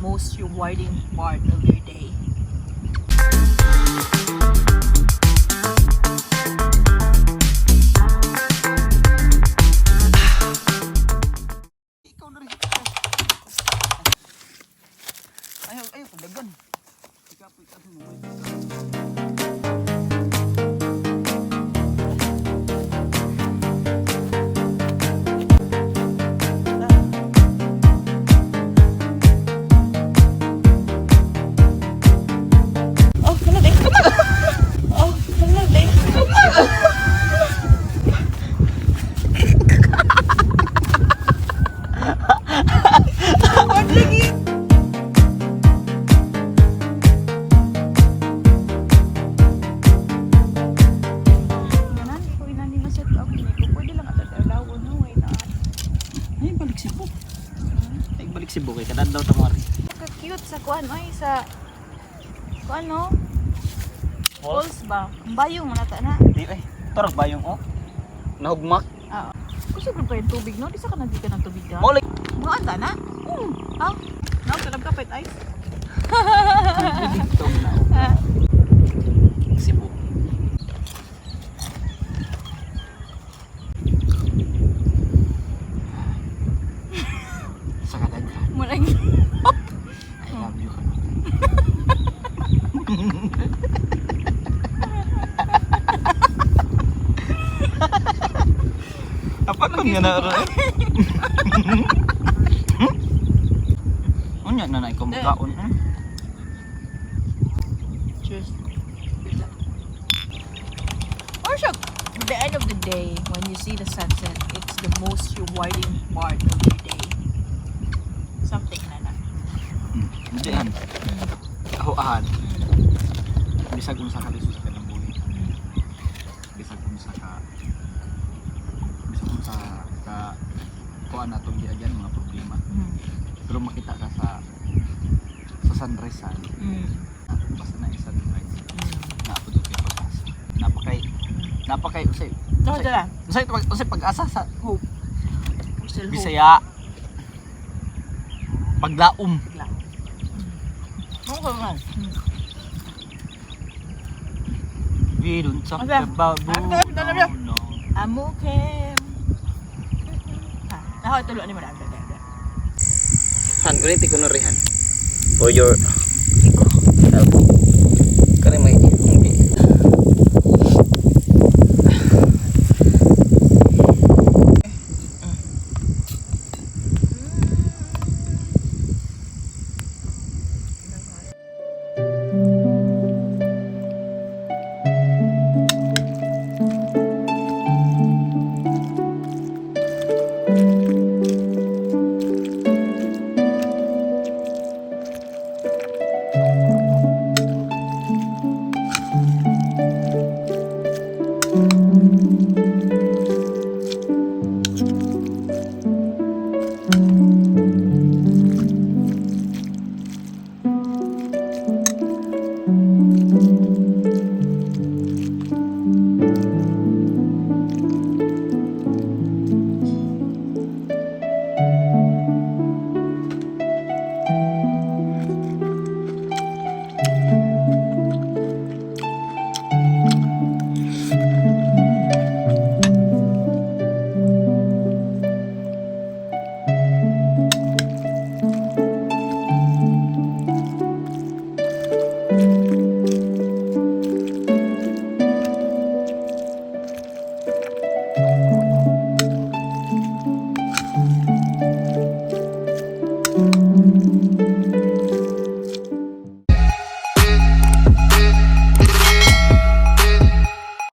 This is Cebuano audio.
most rewarding part of your day. Ikaw na rin. Ayaw, ayaw, pagdagan. Ikaw po, ikaw mo. Oh, wala day. Oh, wala day. What lagi? Ganan, ko inani ma-set up ni ko. Pwede lang ato alawon no, why not? Ay, balik Cebu. Ay, balik Cebu kay kadadlaw ta mo rin. Ka-cute sa kuan oy sa kuan no? Falls ba? Ang bayong man ata na. Di ay, torag ba yung oh? Nahugmak. Oo. Kusog ra ba yung tubig no? Di sa ka nagdika ng tubig ka? Mo like Mga anta na? Ah, naog talab ka pet ice. dito na. Cebu. Sa kadaghan. Murag I love you. Apa kung nga na ro? Unya na na ikaw mukaon eh. Cheers. Or siya, at the end of the day, when you see the sunset, it's the most rewarding part of your day. Something na na. Hindi han. Ako ahan. Bisag unsa ka lisod sa kanang buhi. Bisag unsa ka bisag unsa ka kuan natong giagyan mga problema. Pero makita ka sa sa sunrise sa basta na isa sunrise. Naa po kay pag-asa. Napakay napakay usay No, dala. usay usay pag-asa sa Hope. Still hope. Bisaya. Paglaom. Bigla. Okay man. We don't talk Okay. about Okay, okay, okay. no, no. I'm okay. Ah, ako tulo ni Madam. Han, kulit ko no rihan. For your help. Kani may